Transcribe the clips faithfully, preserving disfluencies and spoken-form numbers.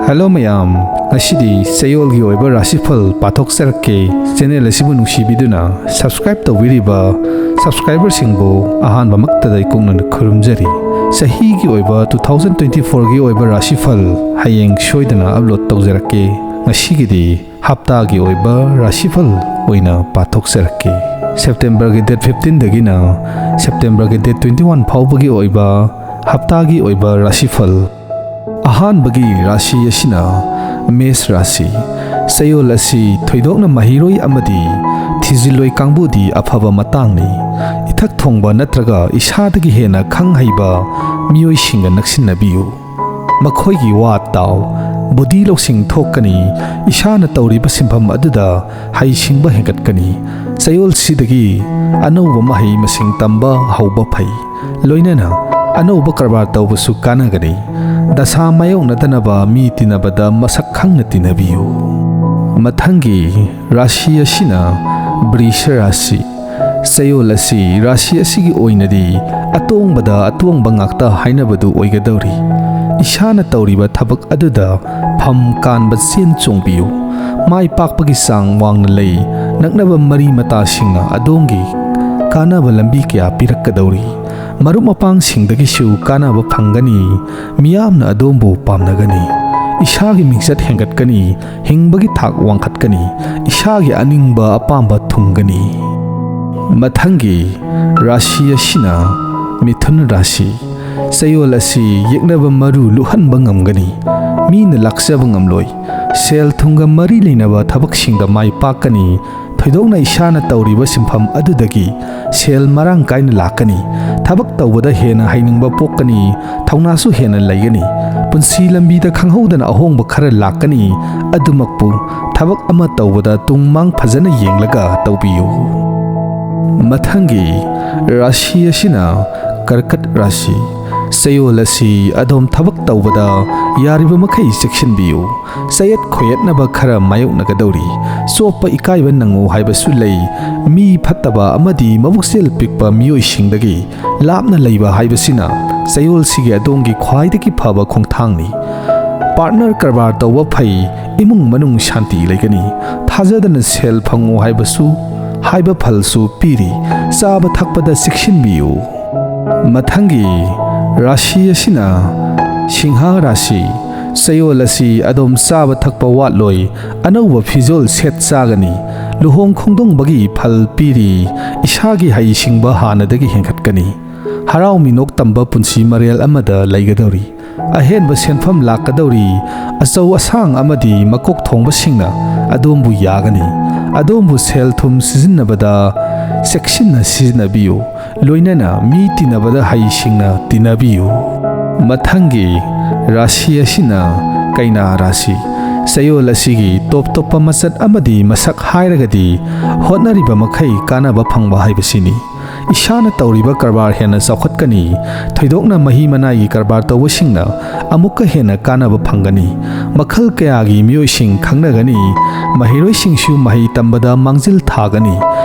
Hello ꯃꯌꯥꯝ, ꯉꯁꯤꯗꯤ ꯆꯌꯣꯜꯒꯤ ꯑꯣꯏꯕ ꯔꯥꯁꯤꯐꯜ ꯄꯥꯊꯣꯛꯆꯔꯛꯀꯦ꯫ ꯆꯦꯅꯦꯜ ꯑꯁꯤꯕꯨ ꯅꯨꯡꯁꯤꯕꯤꯗꯨꯅ ꯁꯕꯁꯀ꯭ꯔꯥꯏꯕ ꯇꯧꯕꯤꯔꯤꯕ ꯁꯕꯁꯀ꯭ꯔꯥꯏꯕꯔꯁꯤꯡꯕꯨ ꯑꯍꯥꯟꯕꯃꯛꯇꯗ ꯏꯀꯣꯛꯅꯅ ꯈꯨꯔꯨꯝꯖꯔꯤ꯫ ꯆꯍꯤꯒꯤ ꯑꯣꯏꯕ ꯇꯨ ꯊꯥꯎꯖꯟ ꯇ꯭ꯋꯦꯟꯇꯤ ꯐꯣꯔꯒꯤ ꯑꯣꯏꯕ ꯔꯥꯁꯤꯐꯜ ꯍꯌꯦꯡ ꯁꯣꯏꯗꯅ ꯑꯞꯂꯣꯗ ꯇꯧꯖꯔꯛꯀꯦ꯫ ꯉꯁꯤꯒꯤꯗꯤ ꯍꯞꯇꯥꯒꯤ ꯑꯣꯏꯕ ꯔꯥꯁꯤꯐꯜ ꯑꯣꯏꯅ ꯄꯥꯊꯣꯛꯆꯔꯛꯀꯦ꯫ ꯁꯦꯞꯇꯦꯝꯕꯔꯒꯤ ꯗꯦꯠ ꯐꯤꯐꯇꯤꯟꯗꯒꯤꯅ ꯁꯦꯞꯇꯦꯝꯕꯔꯒꯤ ꯗꯦꯠ ꯇ꯭ꯋꯦꯟꯇꯤ ꯋꯥꯟ ꯐꯥꯎꯕꯒꯤ ꯑꯣꯏꯕ ꯍꯞꯇꯥꯒꯤ ꯑꯣꯏꯕ ꯔꯥꯁꯤꯐꯜ꯫ ꯑꯍꯥꯟꯕꯒꯤ ꯔꯥꯁꯤ ꯑꯁꯤꯅ ꯃꯦꯁ ꯔꯥꯁꯤ꯫ ꯆꯌꯣꯜ ꯑꯁꯤ ꯊꯣꯏꯗꯣꯛꯅ ꯃꯍꯩꯔꯣꯏ ꯑꯃꯗꯤ ꯊꯤꯖꯤꯜꯂꯣꯏ ꯀꯥꯡꯕꯨꯗꯤ ꯑꯐꯕ ꯃꯇꯥꯡꯅꯤ꯫ ꯏꯊꯛ ꯊꯣꯡꯕ ꯅꯠꯇ꯭ꯔꯒ ꯏꯁꯥꯗꯒꯤ ꯍꯦꯟꯅ ꯈꯪ ꯍꯩꯕ ꯃꯤꯑꯣꯏꯁꯤꯡꯒ ꯅꯛꯁꯤꯟꯅꯕꯤꯌꯨ꯫ ꯃꯈꯣꯏꯒꯤ ꯋꯥ ꯇꯥꯎ, ꯕꯨꯙꯤ ꯂꯧꯁꯤꯡ ꯊꯣꯛꯀꯅꯤ, ꯏꯁꯥꯅ ꯇꯧꯔꯤꯕ ꯁꯤꯟꯐꯝ ꯑꯗꯨꯗ ꯍꯩꯁꯤꯡꯕ ꯍꯦꯟꯒꯠꯀꯅꯤ꯫ ꯆꯌꯣꯜꯁꯤꯗꯒꯤ ꯑꯅꯧꯕ ꯃꯍꯩ ꯃꯁꯤꯡ ꯇꯝꯕ ꯍꯧꯕ ꯐꯩ꯫ ꯂꯣꯏꯅꯅ ꯑꯅꯧꯕ ꯀꯔꯕꯥꯔ ꯇꯧꯕꯁꯨ ꯀꯥꯟꯅꯒꯅꯤ꯫ ꯗꯁꯥ ꯃꯥꯌꯣꯛꯅꯗꯅꯕ ꯃꯤ ꯇꯤꯟꯅꯕꯗ ꯃꯁꯛ ꯈꯪꯅ ꯇꯤꯟꯅꯕꯤꯌꯨ꯫ ꯃꯊꯪꯒꯤ ꯔꯥꯁꯤ ꯑꯁꯤꯅ ꯕ꯭ꯔꯤꯁ ꯔꯥꯁꯤ꯫ ꯆꯌꯣꯜ ꯑꯁꯤ ꯔꯥꯁꯤ ꯑꯁꯤꯒꯤ ꯑꯣꯏꯅꯗꯤ ꯑꯇꯣꯡꯕꯗ ꯑꯇꯣꯡꯕ ꯉꯥꯛꯇ ꯍꯥꯏꯅꯕꯗꯨ ꯑꯣꯏꯒꯗꯧꯔꯤ꯫ ꯏꯁꯥꯅ ꯇꯧꯔꯤꯕ ꯊꯕꯛ ꯑꯗꯨꯗ ꯐꯝ ꯀꯥꯟꯕ ꯆꯦꯟ ꯆꯣꯡꯕꯤꯌꯨ꯫ ꯃꯥꯏ ꯄꯥꯛꯄꯒꯤ ꯆꯥꯡ ꯋꯥꯡꯅ ꯂꯩ꯫ ꯅꯛꯅꯕ ꯃꯔꯤ ꯃꯇꯥꯁꯤꯡꯅ ꯑꯗꯣꯝꯒꯤ ꯀꯥꯟꯅꯕ ꯂꯝꯕꯤ ꯀꯌꯥ ꯄꯤꯔꯛꯀꯗꯧꯔꯤ꯫ ꯃꯔꯨꯞ ꯃꯄꯥꯡꯁꯤꯡꯗꯒꯤꯁꯨ ꯀꯥꯟꯅꯕ ꯐꯪꯒꯅꯤ꯫ ꯃꯤꯌꯥꯝꯅ ꯑꯗꯣꯝꯕꯨ ꯄꯥꯝꯅꯒꯅꯤ꯫ ꯏꯁꯥꯒꯤ ꯃꯤꯡꯆꯠ ꯍꯦꯟꯒꯠꯀꯅꯤ꯫ ꯍꯤꯡꯕꯒꯤ ꯊꯥꯛ ꯋꯥꯡꯈꯠꯀꯅꯤ꯫ ꯏꯁꯥꯒꯤ ꯑꯅꯤꯡꯕ ꯑꯄꯥꯝꯕ ꯊꯨꯡꯒꯅꯤ꯫ ꯃꯊꯪꯒꯤ ꯔꯥꯁꯤ ꯑꯁꯤꯅ ꯃꯤꯊꯨꯟ ꯔꯥꯁꯤ꯫ ꯆꯌꯣꯜ ꯑꯁꯤ ꯌꯦꯛꯅꯕ ꯃꯔꯨ ꯂꯨꯍꯟꯕ ꯉꯝꯒꯅꯤ꯫ ꯃꯤꯅ ꯂꯥꯛꯆꯕ ꯉꯝꯂꯣꯏ꯫ ꯁꯦꯜ ꯊꯨꯝꯒ ꯃꯔꯤ ꯂꯩꯅꯕ ꯊꯕꯛꯁꯤꯡꯗ ꯃꯥꯏ ꯄꯥꯛꯀꯅꯤ꯫ ꯊꯣꯏꯗꯣꯛꯅ ꯏꯁꯥꯅ ꯇꯧꯔꯤꯕ ꯁꯤꯟꯐꯝ ꯑꯗꯨꯗꯒꯤ ꯁꯦꯜ ꯃꯔꯥꯡ ꯀꯥꯏꯅ ꯂꯥꯛꯀꯅꯤ꯫ ꯊꯕꯛ ꯇꯧꯕꯗ ꯍꯦꯟꯅ ꯍꯩꯅꯤꯡꯕ ꯄꯣꯛꯀꯅꯤ꯫ ꯊꯧꯅꯥꯁꯨ ꯍꯦꯟꯅ ꯂꯩꯒꯅꯤ꯫ ꯄꯨꯟꯁꯤ ꯂꯝꯕꯤꯗ ꯈꯪꯍꯧꯗꯅ ꯑꯍꯣꯡꯕ ꯈꯔ ꯂꯥꯛꯀꯅꯤ꯫ ꯑꯗꯨꯃꯛꯄꯨ ꯊꯕꯛ ꯑꯃ ꯇꯧꯕꯗ ꯇꯨꯡ ꯃꯥꯡ ꯐꯖꯅ ꯌꯦꯡꯂꯒ ꯇꯧꯕꯤꯌꯨ꯫ ꯃꯊꯪꯒꯤ ꯔꯥꯁꯤ ꯑꯁꯤꯅ ꯀꯔꯀꯠ ꯔꯥꯁꯤ꯫ ꯆꯌꯣꯜ ꯑꯁꯤ ꯑꯗꯣꯝ ꯊꯕꯛ ꯇꯧꯕꯗ ꯌꯥꯔꯤꯕ ꯃꯈꯩ ꯆꯦꯛꯁꯤꯟꯕꯤꯌꯨ꯫ ꯆꯌꯦꯠ ꯈꯣꯌꯦꯠꯅꯕ ꯈꯔ ꯃꯥꯌꯣꯛꯅꯒꯗꯧꯔꯤ꯫ ꯆꯣꯞꯄ ꯏꯀꯥꯏꯕ ꯅꯪꯉꯨ ꯍꯥꯏꯕꯁꯨ ꯂꯩ꯫ ꯃꯤ ꯐꯠꯇꯕ ꯑꯃꯗꯤ ꯃꯕꯨꯛꯆꯦꯜ ꯄꯤꯛꯄ ꯃꯤꯑꯣꯏꯁꯤꯡꯗꯒꯤ ꯂꯥꯞꯅ ꯂꯩꯕ ꯍꯥꯏꯕꯁꯤꯅ ꯆꯌꯣꯜꯁꯤꯒꯤ ꯑꯗꯣꯝꯒꯤ ꯈ꯭ꯋꯥꯏꯗꯒꯤ ꯐꯕ ꯈꯣꯡꯊꯥꯡꯅꯤ꯫ ꯄꯥꯔꯠꯅꯔ ꯀꯔꯕꯥꯔ ꯇꯧꯕ ꯐꯩ, ꯏꯃꯨꯡ ꯃꯅꯨꯡ ꯁꯥꯟꯇꯤ ꯂꯩꯒꯅꯤ꯫ ꯊꯥꯖꯗꯅ ꯁꯦꯜ ꯐꯪꯉꯨ ꯍꯥꯏꯕꯁꯨ, ꯍꯥꯏꯕ ꯐꯜꯁꯨ ꯄꯤꯔꯤ꯫ ꯆꯥꯕ ꯊꯛꯄꯗ ꯆꯦꯛꯁꯤꯟꯕꯤꯌꯨ꯫ ꯃꯊꯪꯒꯤ ꯔꯥꯁꯤ ꯑꯁꯤꯅ ꯁꯤꯡꯍ ꯔꯥꯁꯤ꯫ ꯆꯌꯣꯜ ꯑꯁꯤ ꯑꯗꯣꯝ ꯆꯥꯕ ꯊꯛꯄ ꯋꯥꯠꯂꯣꯏ, ꯑꯅꯧꯕ ꯐꯤꯖꯣꯜ ꯁꯦꯠ ꯆꯥꯒꯅꯤ꯫ ꯂꯨꯍꯣꯡ ꯈꯣꯡꯗꯣꯡꯕꯒꯤ ꯐꯜ ꯄꯤꯔꯤ꯫ ꯏꯁꯥꯒꯤ ꯍꯩꯁꯤꯡꯕ ꯍꯥꯟꯅꯗꯒꯤ ꯍꯦꯟꯒꯠꯀꯅꯤ꯫ ꯍꯔꯥꯎ ꯃꯤꯅꯣꯛ ꯇꯝꯕ ꯄꯨꯟꯁꯤ ꯃꯔꯦꯜ ꯑꯃꯗ ꯂꯩꯒꯗꯧꯔꯤ꯫ ꯑꯍꯦꯟꯕ ꯁꯦꯟꯐꯝ ꯂꯥꯛꯀꯗꯧꯔꯤ꯫ ꯑꯆꯧ ꯑꯁꯥꯡ ꯑꯃꯗꯤ ꯃꯀꯣꯛ ꯊꯣꯡꯕꯁꯤꯡꯅ ꯑꯗꯣꯝꯕꯨ ꯌꯥꯒꯅꯤ꯫ ꯑꯗꯣꯝꯕꯨ ꯁꯦꯜ ꯊꯨꯝ ꯁꯤꯖꯤꯟꯅꯕꯗ ꯆꯦꯛꯁꯤꯟꯅ ꯁꯤꯖꯤꯟꯅꯕꯤꯌꯨ꯫ ꯂꯣꯏꯅꯅ ꯃꯤ ꯇꯤꯟꯅꯕꯗ ꯍꯩꯁꯤꯡꯅ ꯇꯤꯟꯅꯕꯤꯌꯨ꯫ ꯃꯊꯪꯒꯤ ꯔꯥꯁꯤ ꯑꯁꯤꯅ ꯀꯩꯅꯥ ꯔꯥꯁꯤ꯫ ꯆꯌꯣꯜ ꯑꯁꯤꯒꯤ ꯇꯣꯞ ꯇꯣꯞꯄ ꯃꯆꯠ ꯑꯃꯗꯤ ꯃꯁꯛ ꯍꯥꯏꯔꯒꯗꯤ ꯍꯣꯠꯅꯔꯤꯕ ꯃꯈꯩ ꯀꯥꯟꯅꯕ ꯐꯪꯕ ꯍꯥꯏꯕꯁꯤꯅꯤ꯫ ꯏꯁꯥꯅ ꯇꯧꯔꯤꯕ ꯀꯔꯕꯥꯔ ꯍꯦꯟꯅ ꯆꯥꯎꯈꯠꯀꯅꯤ꯫ ꯊꯣꯏꯗꯣꯛꯅ ꯃꯍꯤ ꯃꯅꯥꯏꯒꯤ ꯀꯔꯕꯥꯔ ꯇꯧꯕꯁꯤꯡꯅ ꯑꯃꯨꯛꯀ ꯍꯦꯟꯅ ꯀꯥꯟꯅꯕ ꯐꯪꯒꯅꯤ꯫ ꯃꯈꯜ ꯀꯌꯥꯒꯤ ꯃꯤꯑꯣꯏꯁꯤꯡ ꯈꯪꯅꯒꯅꯤ꯫ ꯃꯍꯩꯔꯣꯏꯁꯤꯡꯁꯨ ꯃꯍꯩ ꯇꯝꯕꯗ ꯃꯥꯡꯖꯤꯜ ꯊꯥꯒꯅꯤ꯫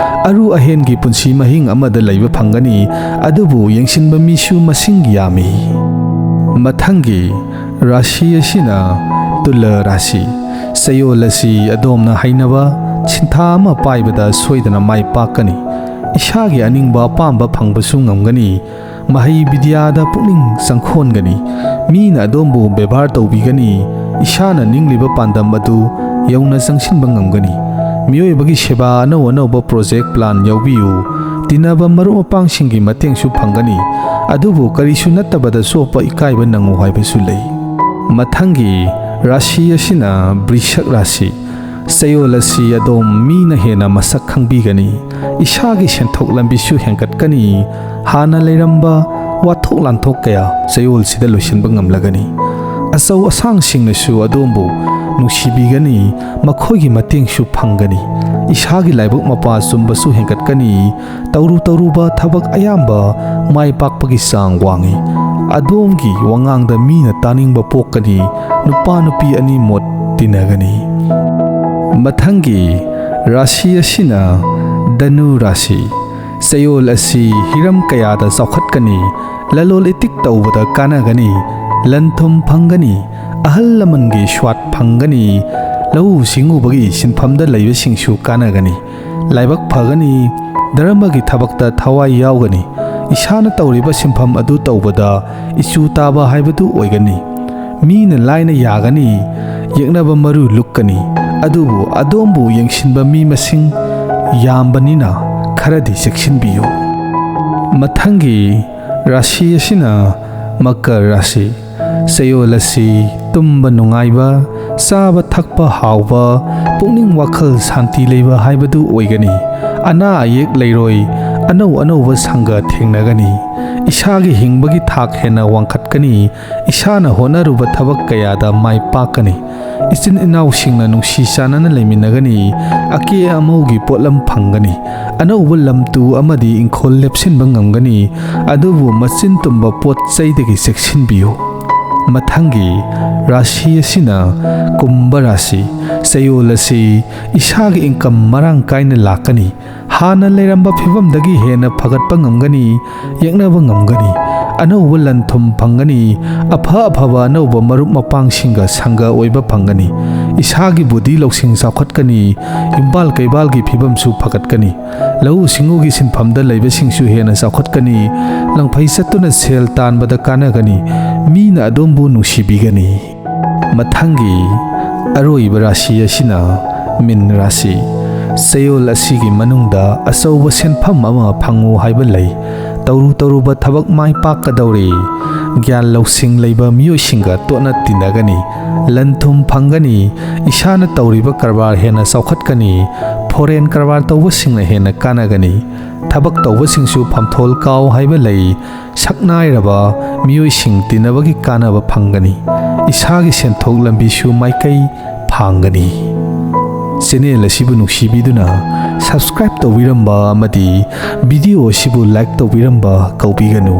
ꯑꯔꯨ ꯑꯍꯦꯟꯒꯤ ꯄꯨꯟꯁꯤ ꯃꯍꯤꯡ ꯑꯃꯗ ꯂꯩꯕ ꯐꯪꯒꯅꯤ꯫ ꯑꯗꯨꯕꯨ ꯌꯦꯡꯁꯤꯟꯕ ꯃꯤꯁꯨ ꯃꯁꯤꯡ ꯌꯥꯝꯃꯤ꯫ ꯃꯊꯪꯒꯤ ꯔꯥꯁꯤ ꯑꯁꯤꯅ ꯇꯨꯂ ꯔꯥꯁꯤ꯫ ꯆꯌꯣꯜ ꯑꯁꯤ ꯑꯗꯣꯝꯅ ꯍꯩꯅꯕ ꯁꯤꯟꯊꯥ ꯑꯃ ꯄꯥꯏꯕꯗ ꯁꯣꯏꯗꯅ ꯃꯥꯏ ꯄꯥꯛꯀꯅꯤ꯫ ꯏꯁꯥꯒꯤ ꯑꯅꯤꯡꯕ ꯑꯄꯥꯝꯕ ꯐꯪꯕꯁꯨ ꯉꯝꯒꯅꯤ꯫ ꯃꯍꯩ ꯕꯤꯗ꯭ꯌꯥꯗ ꯄꯨꯛꯅꯤꯡ ꯆꯪꯈꯣꯟꯒꯅꯤ꯫ ꯃꯤꯅ ꯑꯗꯣꯝꯕꯨ ꯕꯦꯕꯥꯔ ꯇꯧꯕꯤꯒꯅꯤ꯫ ꯏꯁꯥꯅ ꯅꯤꯡꯂꯤꯕ ꯄꯥꯟꯗꯝ ꯑꯗꯨ ꯌꯧꯅ ꯆꯪꯁꯤꯟꯕ ꯉꯝꯒꯅꯤ꯫ ꯃꯤꯑꯣꯏꯕꯒꯤ ꯁꯦꯕꯥ, ꯑꯅꯧ ꯑꯅꯧꯕ ꯄ꯭ꯔꯣꯖꯦꯛ ꯄ꯭ꯂꯥꯟ ꯌꯥꯎꯕꯤꯌꯨ꯫ ꯇꯤꯟꯅꯕ ꯃꯔꯨꯞ ꯃꯄꯥꯡꯁꯤꯡꯒꯤ ꯃꯇꯦꯡꯁꯨ ꯐꯪꯒꯅꯤ꯫ ꯑꯗꯨꯕꯨ ꯀꯔꯤꯁꯨ ꯅꯠꯇꯕꯗ ꯆꯣꯞꯄ ꯏꯀꯥꯏꯕ ꯅꯪꯉꯨ ꯍꯥꯏꯕꯁꯨ ꯂꯩ꯫ ꯃꯊꯪꯒꯤ ꯔꯥꯁꯤ ꯑꯁꯤꯅ ꯕ꯭ꯔꯤꯁꯛ ꯔꯥꯁꯤ꯫ ꯆꯌꯣꯜ ꯑꯁꯤ ꯑꯗꯣꯝ ꯃꯤꯅ ꯍꯦꯟꯅ ꯃꯁꯛ ꯈꯪꯕꯤꯒꯅꯤ꯫ ꯏꯁꯥꯒꯤ ꯁꯦꯟꯊꯣꯛ ꯂꯝꯕꯤꯁꯨ ꯍꯦꯟꯒꯠꯀꯅꯤ꯫ ꯍꯥꯟꯅ ꯂꯩꯔꯝꯕ ꯋꯥꯊꯣꯛ ꯂꯥꯟꯊꯣꯛ ꯀꯌꯥ ꯆꯌꯣꯜꯁꯤꯗ ꯂꯣꯏꯁꯤꯟꯕ ꯉꯝꯂꯒꯅꯤ꯫ ꯑꯆꯧ ꯑꯁꯥꯡꯁꯤꯡꯅꯁꯨ ꯑꯗꯣꯝꯕꯨ ꯅꯨꯡꯁꯤꯕꯤꯒꯅꯤ꯫ ꯃꯈꯣꯏꯒꯤ ꯃꯇꯦꯡꯁꯨ ꯐꯪꯒꯅꯤ꯫ ꯏꯁꯥꯒꯤ ꯂꯥꯏꯕꯛ ꯃꯄꯥ ꯆꯨꯝꯕꯁꯨ ꯍꯦꯟꯒꯠꯀꯅꯤ꯫ ꯇꯧꯔꯨ ꯇꯧꯔꯨꯕ ꯊꯕꯛ ꯑꯌꯥꯝꯕ ꯃꯥꯏ ꯄꯥꯛꯄꯒꯤ ꯆꯥꯡ ꯋꯥꯡꯏ꯫ ꯑꯗꯣꯝꯒꯤ ꯋꯥꯉꯥꯡꯗ ꯃꯤꯅ ꯇꯥꯅꯤꯡꯕ ꯄꯣꯛꯀꯅꯤ꯫ ꯅꯨꯄꯥ ꯅꯨꯄꯤ ꯑꯅꯤ ꯃꯣꯠ ꯇꯤꯟꯅꯒꯅꯤ꯫ ꯃꯊꯪꯒꯤ ꯔꯥꯁꯤ ꯑꯁꯤꯅ ꯙꯅꯨ ꯔꯥꯁꯤ꯫ ꯆꯌꯣꯜ ꯑꯁꯤ ꯍꯤꯔꯝ ꯀꯌꯥꯗ ꯆꯥꯎꯈꯠꯀꯅꯤ꯫ ꯂꯂꯣꯜ ꯏꯇꯤꯛ ꯇꯧꯕꯗ ꯀꯥꯟꯅꯒꯅꯤ꯫ ꯂꯟ ꯊꯨꯝ ꯐꯪꯒꯅꯤ꯫ ꯑꯍꯜ ꯂꯃꯟꯒꯤ ꯁ꯭ꯋꯥꯠ ꯐꯪꯒꯅꯤ꯫ ꯂꯧꯎ ꯁꯤꯡꯎꯕꯒꯤ ꯁꯤꯟꯐꯝꯗ ꯂꯩꯕꯁꯤꯡꯁꯨ ꯀꯥꯟꯅꯒꯅꯤ꯫ ꯂꯥꯏꯕꯛ ꯐꯒꯅꯤ꯫ ꯙꯔꯃꯒꯤ ꯊꯕꯛꯇ ꯊꯋꯥꯏ ꯌꯥꯎꯒꯅꯤ꯫ ꯏꯁꯥꯅ ꯇꯧꯔꯤꯕ ꯁꯤꯟꯐꯝ ꯑꯗꯨ ꯇꯧꯕꯗ ꯏꯆꯨ ꯇꯥꯕ ꯍꯥꯏꯕꯗꯨ ꯑꯣꯏꯒꯅꯤ꯫ ꯃꯤꯅ ꯂꯥꯏꯅ ꯌꯥꯒꯅꯤ꯫ ꯌꯦꯛꯅꯕ ꯃꯔꯨ ꯂꯨꯛꯀꯅꯤ꯫ ꯑꯗꯨꯕꯨ ꯑꯗꯣꯝꯕꯨ ꯌꯦꯡꯁꯤꯟꯕ ꯃꯤ ꯃꯁꯤꯡ ꯌꯥꯝꯕꯅꯤꯅ ꯈꯔꯗꯤ ꯆꯦꯛꯁꯤꯟꯕꯤꯌꯨ꯫ ꯃꯊꯪꯒꯤ ꯔꯥꯁꯤ ꯑꯁꯤꯅ ꯃꯀꯔ ꯔꯥꯁꯤ꯫ ꯆꯌꯣꯜ ꯑꯁꯤ ꯇꯨꯝꯕ ꯅꯨꯡꯉꯥꯏꯕ, ꯆꯥꯕ ꯊꯛꯄ ꯍꯥꯎꯕ, ꯄꯨꯛꯅꯤꯡ ꯋꯥꯈꯜ ꯁꯥꯟꯇꯤ ꯂꯩꯕ ꯍꯥꯏꯕꯗꯨ ꯑꯣꯏꯒꯅꯤ꯫ ꯑꯅꯥ ꯑꯌꯦꯛ ꯂꯩꯔꯣꯏ꯫ ꯑꯅꯧ ꯑꯅꯧꯕ ꯁꯪꯒ ꯊꯦꯡꯅꯒꯅꯤ꯫ ꯏꯁꯥꯒꯤ ꯍꯤꯡꯕꯒꯤ ꯊꯥꯛ ꯍꯦꯟꯅ ꯋꯥꯡꯈꯠꯀꯅꯤ꯫ ꯏꯁꯥꯅ ꯍꯣꯠꯅꯔꯨꯕ ꯊꯕꯛ ꯀꯌꯥꯗ ꯃꯥꯏ ꯄꯥꯛꯀꯅꯤ꯫ ꯏꯆꯤꯟ ꯏꯅꯥꯎꯁꯤꯡꯅ ꯅꯨꯡꯁꯤ ꯆꯥꯟꯅꯅ ꯂꯩꯃꯤꯟꯅꯒꯅꯤ꯫ ꯑꯀꯦ ꯑꯃꯧꯒꯤ ꯄꯣꯠꯂꯝ ꯐꯪꯒꯅꯤ꯫ ꯑꯅꯧꯕ ꯂꯝ ꯇꯨ ꯑꯃꯗꯤ ꯏꯪꯈꯣꯜ ꯂꯦꯞꯁꯤꯟꯕ ꯉꯝꯒꯅꯤ꯫ ꯑꯗꯨꯕꯨ ꯃꯆꯤꯟ ꯇꯨꯝꯕ ꯄꯣꯠ ꯆꯩꯗꯒꯤ ꯆꯦꯛꯁꯤꯟꯕꯤꯌꯨ꯫ ꯃꯊꯪꯒꯤ ꯔꯥꯁꯤ ꯑꯁꯤꯅ ꯀꯨꯝꯚ ꯔꯥꯁꯤ꯫ ꯆꯌꯣꯜ ꯑꯁꯤ ꯏꯁꯥꯒꯤ ꯏꯟꯀꯝ ꯃꯔꯥꯡ ꯀꯥꯏꯅ ꯂꯥꯛꯀꯅꯤ꯫ ꯍꯥꯟꯅ ꯂꯩꯔꯝꯕ ꯐꯤꯕꯝꯗꯒꯤ ꯍꯦꯟꯅ ꯐꯒꯠꯄ ꯉꯝꯒꯅꯤ꯫ ꯌꯦꯛꯅꯕ ꯉꯝꯒꯅꯤ꯫ ꯑꯅꯧꯕ ꯂꯟ ꯊꯨꯝ ꯐꯪꯒꯅꯤ꯫ ꯑꯐ ꯑꯐꯕ ꯑꯅꯧꯕ ꯃꯔꯨꯞ ꯃꯄꯥꯡꯁꯤꯡꯒ ꯁꯪꯒ ꯑꯣꯏꯕ ꯐꯪꯒꯅꯤ꯫ ꯏꯁꯥꯒꯤ ꯕꯨꯙꯤ ꯂꯧꯁꯤꯡ ꯆꯥꯎꯈꯠꯀꯅꯤ꯫ ꯌꯨꯝꯕꯥꯜ ꯀꯩꯕꯥꯜꯒꯤ ꯐꯤꯕꯝꯁꯨ ꯐꯒꯠꯀꯅꯤ꯫ ꯂꯧꯎ ꯁꯤꯡꯎꯒꯤ ꯁꯤꯟꯐꯝꯗ ꯂꯩꯕꯁꯤꯡꯁꯨ ꯍꯦꯟꯅ ꯆꯥꯎꯈꯠꯀꯅꯤ꯫ ꯂꯪꯐꯩ ꯆꯠꯇꯨꯅ ꯁꯦꯜ ꯇꯥꯟꯕꯗ ꯀꯥꯟꯅꯒꯅꯤ꯫ ꯃꯤꯅ ꯑꯗꯣꯝꯕꯨ ꯅꯨꯡꯁꯤꯕꯤꯒꯅꯤ꯫ ꯃꯊꯪꯒꯤ ꯑꯔꯣꯏꯕ ꯔꯥꯁꯤ ꯑꯁꯤꯅ ꯃꯤꯟ ꯔꯥꯁꯤ꯫ ꯆꯌꯣꯜ ꯑꯁꯤꯒꯤ ꯃꯅꯨꯡꯗ ꯑꯆꯧꯕ ꯁꯦꯟꯐꯝ ꯑꯃ ꯐꯪꯉꯨ ꯍꯥꯏꯕ ꯂꯩ꯫ ꯇꯧꯔꯨ ꯇꯧꯔꯨꯕ ꯊꯕꯛ ꯃꯥꯏ ꯄꯥꯛꯀꯗꯧꯔꯤ꯫ ꯒ꯭ꯌꯥꯟ ꯂꯧꯁꯤꯡ ꯂꯩꯕ ꯃꯤꯑꯣꯏꯁꯤꯡꯒ ꯇꯣꯠꯅ ꯇꯤꯟꯅꯒꯅꯤ꯫ ꯂꯟ ꯊꯨꯝ ꯐꯪꯒꯅꯤ꯫ ꯏꯁꯥꯅ ꯇꯧꯔꯤꯕ ꯀꯔꯕꯥꯔ ꯍꯦꯟꯅ ꯆꯥꯎꯈꯠꯀꯅꯤ꯫ ꯐꯣꯔꯦꯟ ꯀꯔꯕꯥꯔ ꯇꯧꯕꯁꯤꯡꯅ ꯍꯦꯟꯅ ꯀꯥꯟꯅꯒꯅꯤ꯫ ꯊꯕꯛ ꯇꯧꯕꯁꯤꯡꯁꯨ ꯐꯝꯊꯣꯜ ꯀꯥꯎ ꯍꯥꯏꯕ ꯂꯩ꯫ ꯁꯛꯅꯥꯏꯔꯕ ꯃꯤꯑꯣꯏꯁꯤꯡ ꯇꯤꯟꯅꯕꯒꯤ ꯀꯥꯟꯅꯕ ꯐꯪꯒꯅꯤ꯫ ꯏꯁꯥꯒꯤ ꯁꯦꯟꯊꯣꯛ ꯂꯝꯕꯤꯁꯨ ꯃꯥꯏꯀꯩ ꯐꯥꯡꯒꯅꯤ꯫ ꯆꯦꯅꯦꯜ ꯑꯁꯤꯕꯨ ꯅꯨꯡꯁꯤꯕꯤꯗꯨꯅ subscribe ꯇꯧꯕꯤꯔꯝꯕ ꯑꯃꯗꯤ video ꯑꯁꯤꯕꯨ like ꯇꯧꯕꯤꯔꯝꯕ ꯀꯧꯕꯤꯒꯅꯨ꯫